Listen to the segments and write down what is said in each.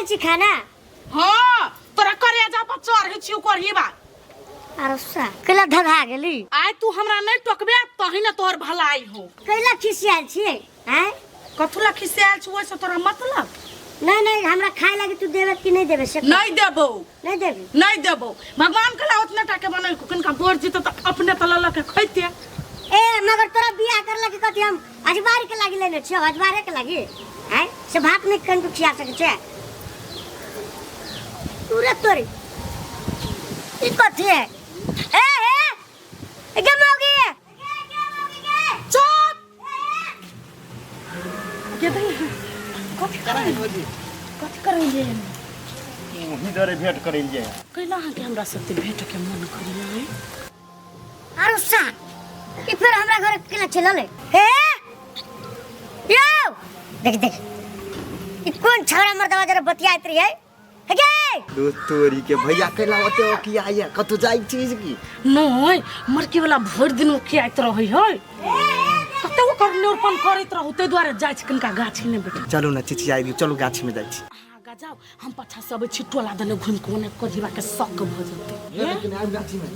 छी खाना हाँ तोरा करेजा पर चढ़ै छियौ करही बा आरो सा कैला धधा गेली आइ तू हमरा नहीं टोकबे तही ने तोहर भलाई हो कैला खिसियाल छियै आँय कथु ला खिसियाल छी ओहिसँ तोरा मतलब नहीं नहीं हमरा खाए लागी तू देबे कि नहीं देबे से कह। नहीं देबौ नहीं देबी नहीं देबौ भगवान कला उतना टाके बनल किनका बोर जीतो तऽ अपने तऽ लऽ लऽ के खैते ए मगर तोरा बियाह करला के कथी हम अजबार के लागी लेने छियो अजबारे के लागी आँय से भात नहीं कन खिया सके छे तू रे तोरी ई कथी है ए ए ए गे मौगी चुप के दही कथी करै कथी करै जे वहीं डरे भेंट करै जे कैला अहाँके हमरा सबके भेंट के मन करियै आरो सा ई फेर हमरा घर केना चलल है हे यौ देख देख ई कोन छौड़ा मर्दवा जरा बतियाइत रहियै हे गे दोस्त तोरी के भैया कैला ओते ओकिया ये कतौ जाइ छी की नहीं मरकी वाला भरि दिन ओकियाइत रहै है कते ओकर निरूपण करैत रहू ताहि दुआरे जाइ छी कनिका गाछी नहि बैठ चलू ने चिचियाइ दियौ चलू गाछी में जाइ छी आगा जाओ हम पाछा से अबै छी टोला दने घुमि कऽ ओने कढ़ीबा के शक भऽ जेतै लेकिन आबि गाछी में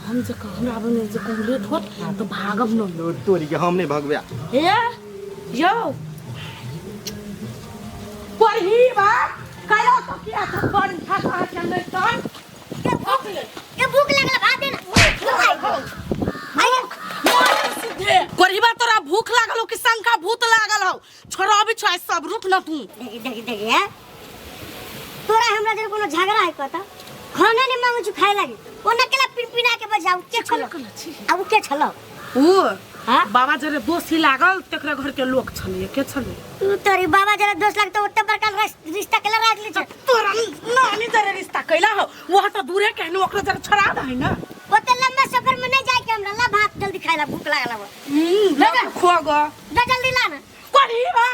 हम जे हमरा आबै मे जे कहूँ लेट होत तऽ भागब नहि दोस्त तोरी के हम नहीं भगबे हे यौ पढ़ी बा कयो तो किया तो बन खा के नहीं तन के भूख के भूख लागल भात दे ना कोरिबा तोरा भूख लागल हो कि शंका भूत लागल हो छोड़ा अभी छोड़ा सब रुक न तू देख देख देख है तोरा हमरा जरे कोनो झगड़ा है पता खाना नहीं मांगू छु खाए लागी ओ नकेला पिनपिना के बजाऊ के छलो अब के छलो ऊ हाँ? बाबा जरे दोषी लागल तेकरे घर के लोक छलिए के छलिए तू तोरी बाबा जरा दोस्त लगतो ओते बड़का रिश्ता केला राख ले छे तोरा नानी जरे रिश्ता कैला हो वहाँ तो दूरे के हन ओकरो जरे छोड़ा दे ना ओते लंबा सफर में नहीं जाए के हमरा ला भात जल्दी खाए ला भूख लागल बा लगा खो गो जा जल्दी ला ना कढ़ी बा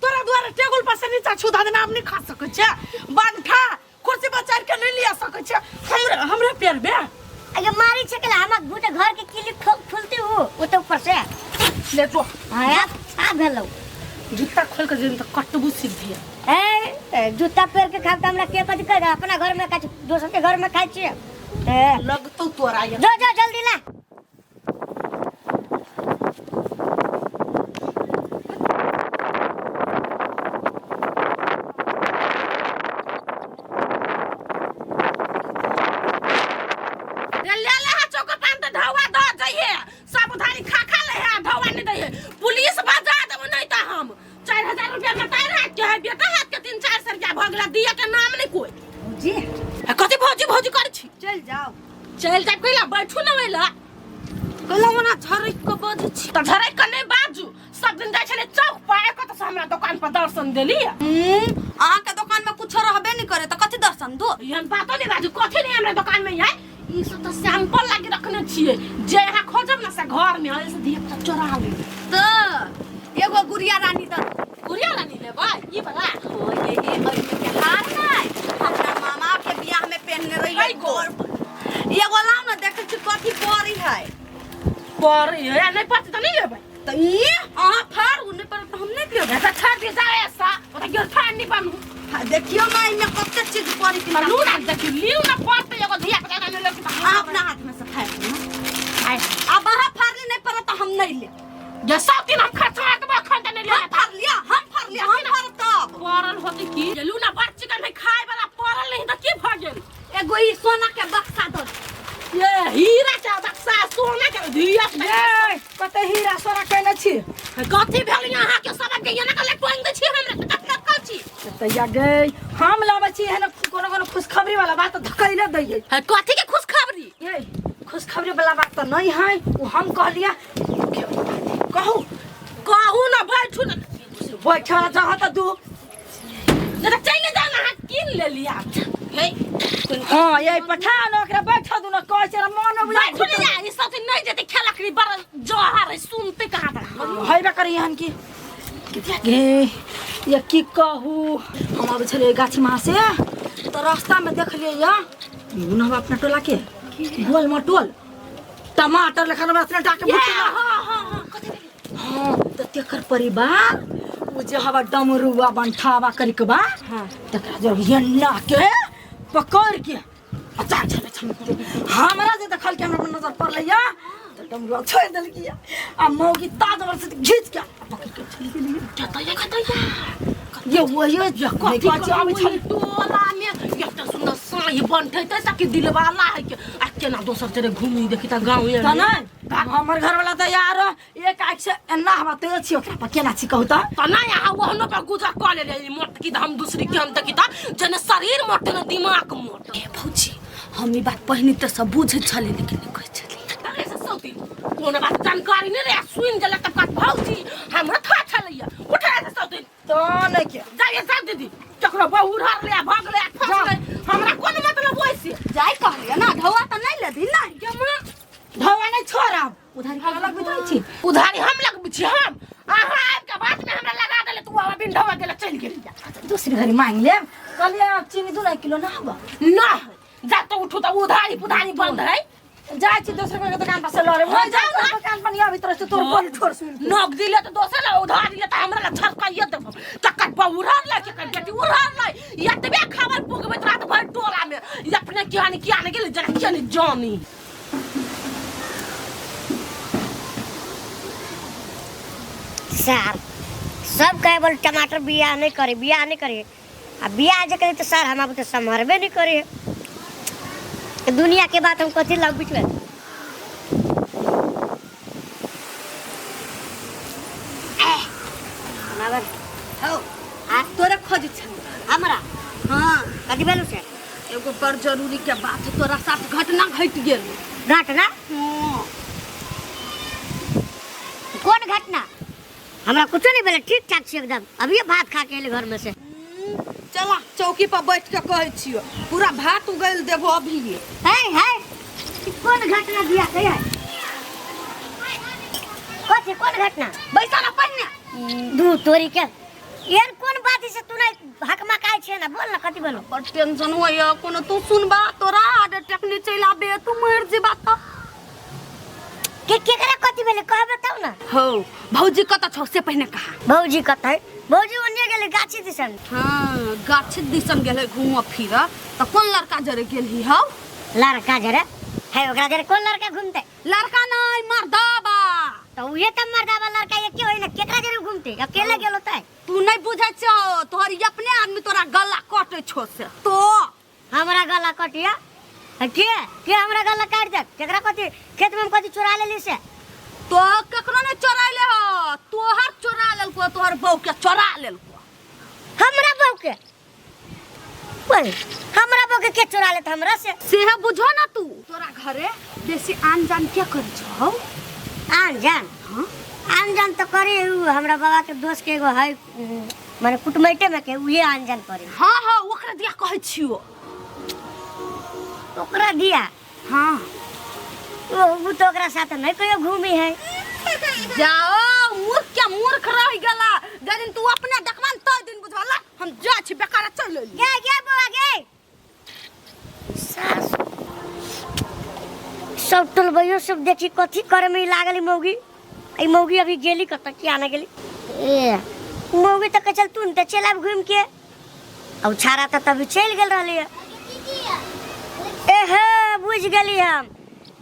तोरा दुआरे टेबुल पर से नीचा छुधा देना हम नहीं खा सकै छै बंठा कुर्सी पर चढ़ के नहीं लिया सकै छै हमरे हमरे पेड़ बे अगे मारी छे केला हमर भूत घर के किली खुलती हो ओते ऊपर से ले तो हां आ आ भेलो जूता खोल के जेन त कटबू सीधे ए ए, जूता पहिर के खाब त हमरा के कथी कह अपना घर में खाइ छी दोसर के घर में खाइ छियै ए लगतौ तोरा ये जो जो जल्दी ला ले ले ले हा चौका पान त ढौआ द जइहे सब उधारी खा खा ले है ढौआ नहीं दैहे पुलिस बजा देबो नहीं त हम 4000 रुपया कटाई रात के है बेटा हाथ के 3-4 सौ रुपया भऽ गेला दिया के नाम नहीं कोई जी आ कथी भौजी भौजी करै छी चल जाओ चलि जाब कैला बैठू न ओइला कैला ओना झरक के बजै छी त झरक के नहि बाजू सब दिन जाइ छलै चौक पर कत से हमरा दुकान पर दर्शन देली अहाँके दुकान में कुछो रहबे नहीं करे तऽ कथी दर्शन दो एहन बातो नहि बाजू कथी नहि हमरा दुकान में है ई सब तऽ सैंपल लागी रखने छियै जे अहाँ खोजब ना से घर में है से धिया पुता चोरा ले तऽ एगो गुड़िया रानी दऽ गुड़िया रानी लेबै ई बला हो यही एहिमे के हार नहि हमरा मामा के बियाह में पहनने रहियै कै गो? एगो लाउ ने देखै छी कथी पड़ी है पर है नहि पड़तै तऽ नहि लेबै तऽ ई अहाँ फाड़ू नहि पड़त तऽ हम नहि लेबै ऐसा छोड़ दिया जाए ऐसा वो तो गिरफ्तार नहीं बनू हाँ, देखियौ ने एहिमे कते चीज पड़ी कि लू ना देखी लिउ ना पड़ते एगो धिया पुता नहीं लेबै तऽ अहाँ अपना हाथ में से फाड़ि लिअ। आय आब अहाँ फाड़ली नहि पड़त तऽ हम नहि लेब जे सब दिन हम खर्चा के बखन देने हम ले फाड़ लिअ हम फाड़ लिअ हम फाड़ब तब पड़ल होते की जे लू ना बड़ चिकन है खाए वाला पड़ल नहीं तो की भ गेल एगो ई सोना के बक्सा दऽ ये हीरा के बक्सा सोना के धिया ए, कते हीरा सोना कैले छी कथी भेल यहाँ के सब के एना के टोंग दे छी हमरा के कत कत छी तैया गई हम लाबै छी एहन कोनो कोनो खुशखबरी वाला बात धकैले दैयै है कथी के खुशखबरी ए खुशखबरी वाला बात तऽ नहीं है ओ हम कहलिया कहू कहू ना बैठू ना बैठे वाला जगह तऽ दू नहीं तो चलि जाओ ना अहाँ कीन ले लिया हे हाँ ये पठा न ओकरा बैठा दू न कहै छै मन बुझा बैठू ने जा ई सब दिन नहीं जेते खेलकरी बड़ जहर है सुनते कहाँ बड़ा हैबे करी एहन की गे ये की कहू हम अबै छलियै गाछी में से तऽ रास्ता में देखलियै या न हम अपना टोला के गोल मटोल टमाटर लेखन हमरा अपना टाके ये भुट्टी हाँ हाँ हाँ कथी भेलै? हाँ तऽ तेकर परिवार उ जे हवा डमरुआ बंठावा करिकबा हाँ। तकरा जब एन्ना के पकड़ के अच्छा छले छले हमरा जे देखल के हमरा पर नजर पड़लै या तऽ डमरुआ छोड़ि देलकै या। आ मौगी ताजवर से घीच के आ पकड़ के चलि गेली। कतैया कतैया ये वही कथी कथी आबै कहू छलै टोला में एते सुंदर साई बनठैते ताकि दिलवाला है के आ केना दोसर तेरे घूमी देखी त गाँव तऽ नहि हमर घरवाला तऽ यार एक आँखि से एना हवा तेज छी ओकरा पर केना छी कहू तऽ। त नहीं यहाँ ओहनो पर गुजर कऽ ले ई मोट की त हम दूसरी के हम देखी त जने शरीर मोट ने दिमाग मोट। ए भौजी हम ई बात पहिने तऽ सब बुझै छलै लेकिन नहि कहै छलै। अरे से सौती कोनो बात जानकारी नहीं रे सुन गेल तब कहत भौजी हमरा था छलैया उठा से सौती तऽ नहि के जाइए जा दीदी ककरो बहू उड़र ले भग ले फंस गई हमरा कोन मतलब ओइसे जाय कहलियै ना ढौआ तऽ नहि लेबही ना। ढौआ नहि छोड़ब उधारी कहाँ लगबैत रहै छी? उधारी हम लगबै छी हम अहाँ आबि के बात में हमरा लगा देले तू आब बिन ढौआ देले चलि गेली। दूसरी घड़ी मांगि लेब कहलियै आब चीनी 2 किलो ना हबऽ ना जा तो उठू तो उधारी पुधारी बंद है। जाइ छी दोसर के दुकान पर से लऽ लेब। हाँ, जाउ जाउ ना। दुकान पर नहीं अबैत रहै छै तोर बोल ठोर सुनि के। नगदी ले तो दोसर ला उधारी ले तो हमरा ला झरकाइए देबो तकर बौरा ले के कर बेटी उड़र ले एतबे खबर पुगबैत रात भर टोला में ई अपने किया ने किया ने गेल जरा किया ने जानी। सार सब कहे बोल टमाटर बियाह नहीं करे बियाह नहीं करे आ बियाह जे करे तो सर हम अब तो संभरबे नहीं करे। दुनिया के बात हम कथी लाग बीच में। हौ आ तोरे खोजै छौ हमरा। हाँ कथी भेलौ से? एगो बड़ जरूरी के बात है, तोरा साथ घटना घटि गेल। घटना? हाँ। कौन घटना? हमरा कुछो नहीं भेलै, ठीक ठाक छी एकदम। अभिये भात खा के एली घर में से। चला चौकी पर बैठ के कहै छियो पूरा भात उगल देबो अभिये। है है ई कौन घटना दिया के है? कथी कौन घटना? बैसा ना पहिने। दू तोरी के एहन कोन बात है से तू नहीं हकमकाय छे ना बोल ना कथी बोलो। बड़ टेंशन होइया कोनो तू सुनबा तोरा हार्ट अटैक नहीं चलि आबे तू मरि जेबा त। के केकरा कथी भेलै कह बताउ ना। हौ भौजी कतऽ छौ से पहिने कहा। भौजी कतऽ है? भौजी ओन्ने गेलै गाछी दिसन। हाँ गाछी दिसन गेलै घूमऽ फिरऽ तऽ कोन लड़का जरे गेलही हौ? लड़का जरे है ओकरा जरे कोन लड़का घूमते? लड़का नहीं मर्दाबा। तो उहे त मर्दाबा लड़का एके होई ना केकरा जरे घूमते? अकेले गेलो त। तू नहीं बुझै छौ तोहर ई अपने आदमी तोरा गला कटै छौ से तो। हमरा गला कटिया के के हमरा गला काट दे? केकरा कथी खेत में हम कथी चोरा लेली से? तो केकरो नहीं चोराइले हो तोहर चोरा लेलको तोहर बहू के चोरा लेलको। हमरा बहू के? ओए हमरा बहू के के चोरा लेत हमरा से? सेहे बुझो ना तू। तोरा घरे बेसी आन जान के करै छौ? आन जान? हाँ। आन जान तो करे उ हमरा बाबा के दोस्त के एगो है माने कुटमैते में के उहे आन जान करे। हाँ हाँ ओकरा दिया कहै छियो। ओकरा दिया? हाँ। ओ तो ओकरा साथ नहीं कहियो घूमी है। जाओ मूर्ख के मूर्ख रह गेला जे दिन तू अपने देखबा न तै दिन बुझला हम जा छी बेकार चल एली। गे गे बौआ गे। सास सब टोलबैयो सब देखी कथी करे में लागल मौगी। ई मौगी अभी गेली कतऽ किया ना गेली? ए मौगी तऽ कहै छल तू तऽ चलि आब घूमि के। अब छाड़ा तऽ तभी चलि गेल रहली। एहे बुझि गेली हम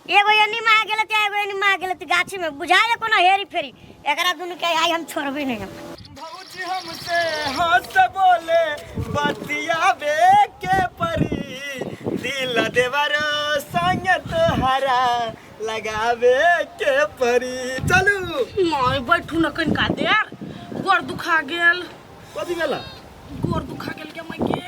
एगो एनी माह गेल त एगो एनी माह गेल त गाछी में बुझाए कोनो हेरी फेरी एकरा दुनू के आई हम छोड़बे नहीं हम। भौजी हमसे हंस बोले बतियाबे के परी दिल देवर संग तोहरा लगावे के परी। चलू नहीं बैठू न कनिका देर गोर दुखा गेल। कथी भेल? गोर दुखा गेल के मैं के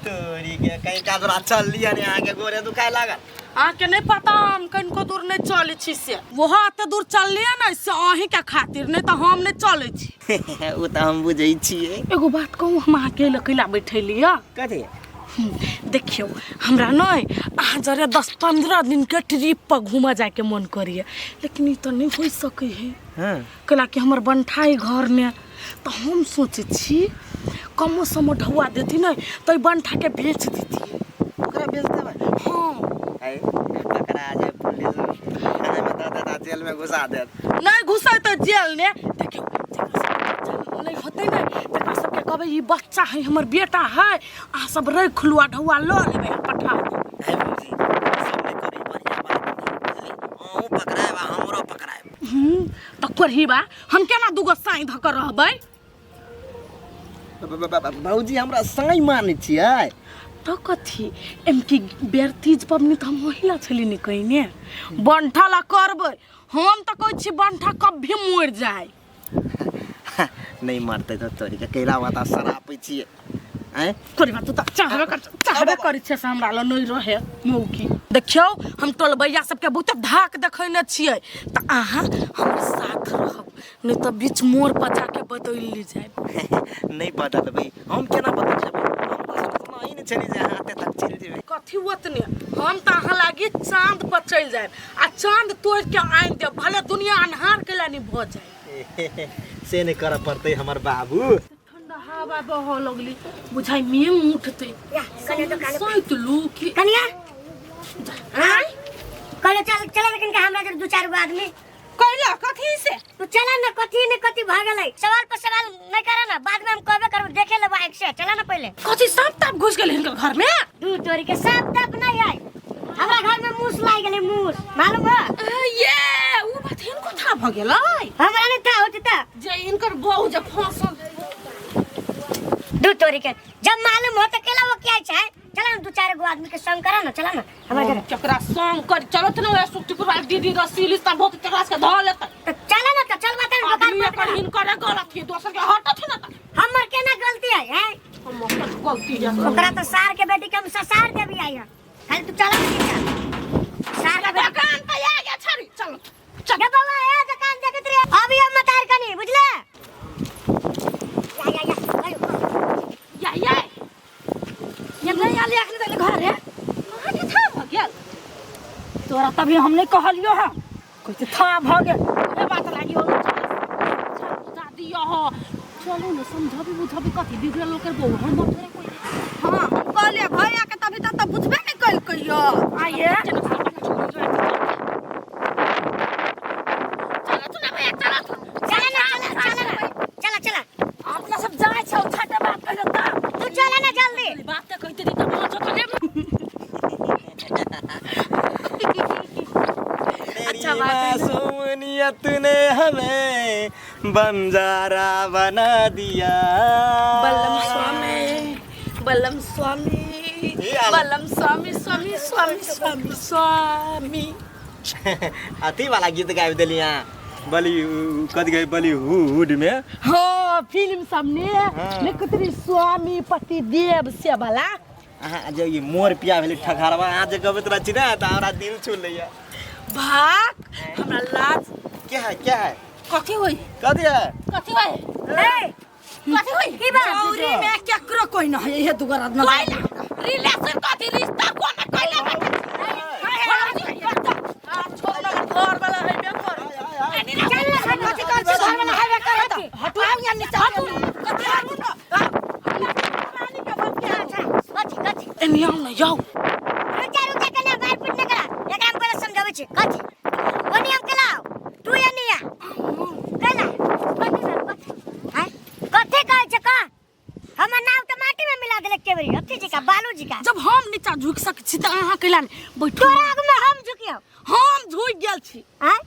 तोरी के कहीं का तोरा चल लिया ने अहाँके गोरे दुखाय लागल। अहाँके नहीं पता हम कनिको दूर नहीं चलै छी से वहाँ एते दूर चललियै ने से अहीं के खातिर नहीं तऽ हम नहीं चलै छी। ओ तऽ हम बुझै छियै। एगो बात कहू हम अहाँके लकैला बैठेलियै? कथी? देखियौ हमरा नहीं अहाँ जरे 10-15 दिन के ट्रिप पर घूमऽ जायके मन करैए लेकिन ई तऽ नहीं हो सकै है। हाँ। कैला कि हमर बनठाई घर ने तऽ हम सोचै छी कमो समो ढौआ देती नहीं तऽ बनठा के बेच देती। ओकरा बेच देबै? हाँ। है पकड़ा जाए पुलिस थाना में दऽ देत आ जेल में घुसा देत। नहीं घुसै तऽ जेल ने। देखियौ नहीं होतै ने तकरा सबके कहबै ई बच्चा है हमर बेटा है अहाँ सब राखि लू आ ढौआ लऽ लेबै आ पठा देबै। हे भौजी सब नहि करी बढ़िया बात नहीं बुझली अहूँ पकड़ायब आ हमरो पकड़ायब। तऽ कोरही बा हम केना दूगो साँइ धऽ कऽ रहबै? भौजी हमरा साँइ मानै छियै? तऽ कथी एम की बेर तीज पबनी तऽ हम ओहिला छली ने कहिने बंठा ला करबै हम तऽ कहै छी बंठा कभी मरि जाय। नहीं मरते तो तोरी के कैला बात सरापै छियै आँय? तोरी बात तू तऽ चाहबे कर चाहबे करै छै से हमरा लग नहि रहे मौकी। देखियौ हम टोलबैया सबके बहुते धाक देखैने छियै तऽ अहाँ हमर साथ रहब नहीं तऽ बीच मोड़ पर जाके बदलि जायब। नहीं बदलबै हम केना बदल जेबै? हम तऽ सोचना ही नहि छली जे अहाँ एते तक चलि जेबै। कथी ओतने हम तऽ अहाँ लागी चाँद पर चलि जायब आ चाँद तोड़ि के आनि देब भले दुनिया अन्हार कैला नहि भऽ जाय। से नहि करऽ पड़तै हमर बाबू। ठंडा हवा बहऽ लगली बुझाइ मेघ उठतै। या कनिया तो काले सैत लू की कनिया आँय कहले चल चल लेकिन हमरा जर दू चार गो आदमी कैला कथी से तू चला ना कथी ने कथी भऽ गेलै सवाल पर सवाल नहीं करे ना बाद में हम कहबे करब देखे लेबो आँख से चला ना पहले। कथी सांप ताप घुस गेल हिनकर घर में? दू तोरी के सांप ताप नहीं है हमरा घर में मूस लाग गेलै मूस मालूम है? ये उ बात हिनको था भऽ गेलै? हमरा नहीं था होते ता जे हिनकर बहू जे फंसल दू तोरी के जब मालूम हो तो केला वो क्या छै चला ना दू चार गो आदमी के संग करा ना चला ना हमरा घर चकरा संग कर चलो त ना वएह सुखटीपुर वाली दीदी रसीली सब बहुत चकरा के धऽ लेतै। तो चला ना तो चल बता दुकान आदमी पर एकर हिनकर गलत है दोसर के हटत ना त हमर केना गलती है हैं? हमर गलती है। ओकरा तो सार के बेटी के हम ससार देबी आई है खाली तू चला ना चल सार के बेटी दुकान पे आ गया छड़ी चलो चल बाबा ए दुकान देखत रे अभी हम मतार कनी बुझले या या या आयो। या या ये नहीं आली अखनी तक घर है कहाँ के था भऽ गेल? तोरा तभी हम नहीं कहलियो है कोई तो था भऽ गेल। ए बात लागी हो दादी यह चलू ने समझबी बुझबी कथी बिगड़ल ओकर बहू हम थोड़े कोई। हां हम कहलिए भैया के तभी तक तऽ बुझबे नहीं कइल कहियो। आइए चलो तू ना भैया चलो तू चला ना चला चला ना चला चला अपना सब जाय छौ छठे बात कह देता तू चला ना जल्दी बात तऽ कहते रही तऽ बोलो चलो अच्छा बात है मासूमियत ने हमें बंजारा बना दिया। बल्लम स्वामी बल्लम स्वामी बल्लम स्वामी स्वामी स्वामी स्वामी स्वामी अथी वाला गीत गाबि देली अहाँ बली कथी कहै बॉलीवुड में। हाँ फिल्म सामने ने कतरी स्वामी पति देव से वाला। अहाँ जे ई मोर पिया भेलै ठकहरवा अहाँ जे गबैत रहै छी ने तऽ हमरा दिल छू लैया। भाग हमरा लाज क्या है क्या है कथी होई कथी है कथी होई ए कथी होई की बात? गौरी में केकरो कोई न है ये दुगर आदमी। कोइला रिलेशन कथी रिश्ता कोन कोइला बात घर वाला है बेकर चल ना कथी कहै छी घर वाला हेबे करत हटू आउ यहाँ नीचा कथी हटू न कथी कथी एनी आउ न जाउ रुचा रुचा कने मार पीट न करा एकरा हम पहले समझाबै छी कथी ओनी हम केला तू एनी आ केला कथी भेल कथी हैं कथी कहै छै का हमर नाव तऽ माटी में मिला देलक केवरी अथी जी का बालू जी का। जब हम नीचा झुकि सकै छी तऽ अहाँ कैला नहि बैठू? तोरा आगू में हम झुकियौ। हम झुकि गेल छी। आँय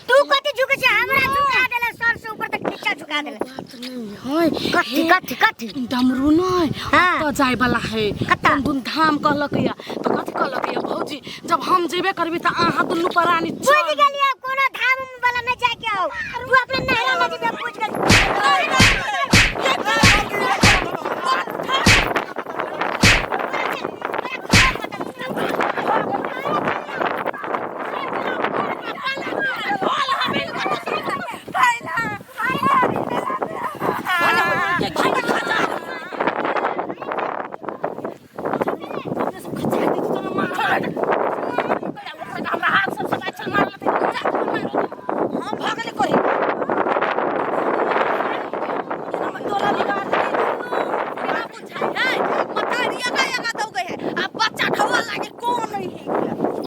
तू कथी झुकै छी? हमरा झुका देले सर से ऊपर तक नीचा झुका देले। बात नहीं है कथी कथी कथी? डमरू नहीं हाँ। ओतऽ जाय वाला है कतऽ? कोन धाम कहलक या तऽ कथी कहलक या भौजी जब हम जेबे करबी तऽ अहाँ दुनू प्राणी बुझि गेलियै कोनो धाम वाला नहीं जाय के हौ तू अपने नहरा में जेबे बुझि